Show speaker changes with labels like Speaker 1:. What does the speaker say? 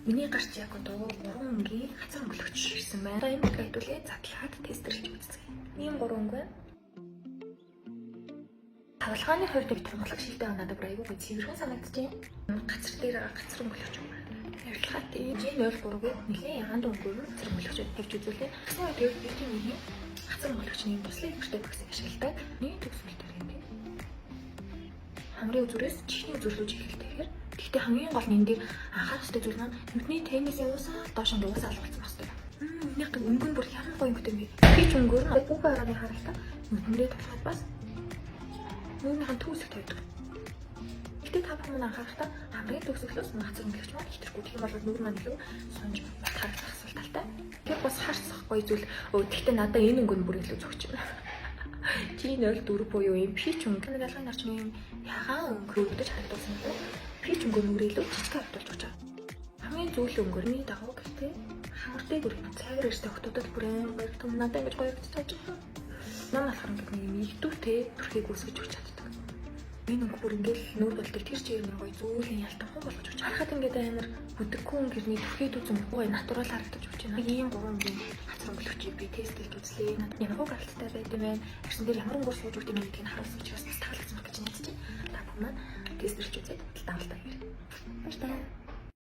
Speaker 1: Миний гарч яг одоо гурван өнгийн хацар өнгөлөгч ирсэн байна. Одоо энэ бүхээ хэдүүлээ задлаад тестерлж үзье. Ийм гурван өнгө байна. Тавлгааны хувьд би тунгалаг шилтэй надад бүр айгүй гоё цэвэрхэн санагдаж байна. Гацар дээр гацар өнгөлөгч юм байна. Ярилцлагатай G03-ыг нэлээд ягаан өнгөөр гацар өнгөлөгч тавьж үзүүлээ. Тэгсэн үед би тийм нэг гацар өнгөлөгчний юм туслах хэрэгтэй багсыг ашигладаг. Нэг төгсгөл дээр юм тийм. Хамрын үзүүрээс чихний үзүүр рүү чиглэлтэй гэхээр гэхдээ хамгийн гол нь энэ дээр анхаарах хэрэгтэй зүйл маань нүдний теннисийн уусаа доош нь уусаа алгуулсан байх хэрэгтэй. Нүднийх өнгө нь бүр ямар гоё өнгөтэй юм бэ? Peach өнгөөр нь бүх арааны харалтаа нүдэндээ тулахад бас нүүрнийхэн төгсөх тавьдаг. Гэхдээ та бүхэн анхаарахдаа хамгийн төгсгөлөөс хацар өнгөлөгч маань хэтэрхүү. Тэгэх юм бол нүүр маань илүү сунж бат харагдах асуудалтай. Тэр бас харцах гоё зүйл. Өө, гэхдээ надад энэ өнгө нь бүр илүү зөгч байна. G04 буюу ийм peach өнгө. Нэг ялгын нарч ийм ягаан өнгө өгдөж харагдуулсан юм уу? Peach өнгө нүрээ илүү жижиг харагдуулж байгаа. Хамгийн зөөлөн өнгөрний дагуу гэхдээ хамартай бүр цайвар эрстэй хотуудад бүр аим гоё том надад ингэж гоё харагдаж байгаа. Нам болохоор ингээд нэг юм игдүүтэй төрхийг үүсгэж өгч чаддаг. Энэ өнгө бүр ингээл нүүр болдог тэр чигээр нэг гоё зөөлөн ялтанхан болгож өгч. Харахад ингээд амар бүдэггүй өнгөрний төрхий үзэн гоё natural харагдаж өгч байна. Ийм гурван өнгийн хацар өнгөлөгчийг би тестэлж үзлээ. Надад ямар хуу гаралттай байд юм бэ? Арьсан дээр ямар өнгөөр сууж өгд юм бэ гэдгийг харуулсан учраас бас таалагдсан байх гэж найдаж байна. Та бүхэн маань тестэлж үзээд даалтаа хийрэй. Баярлалаа.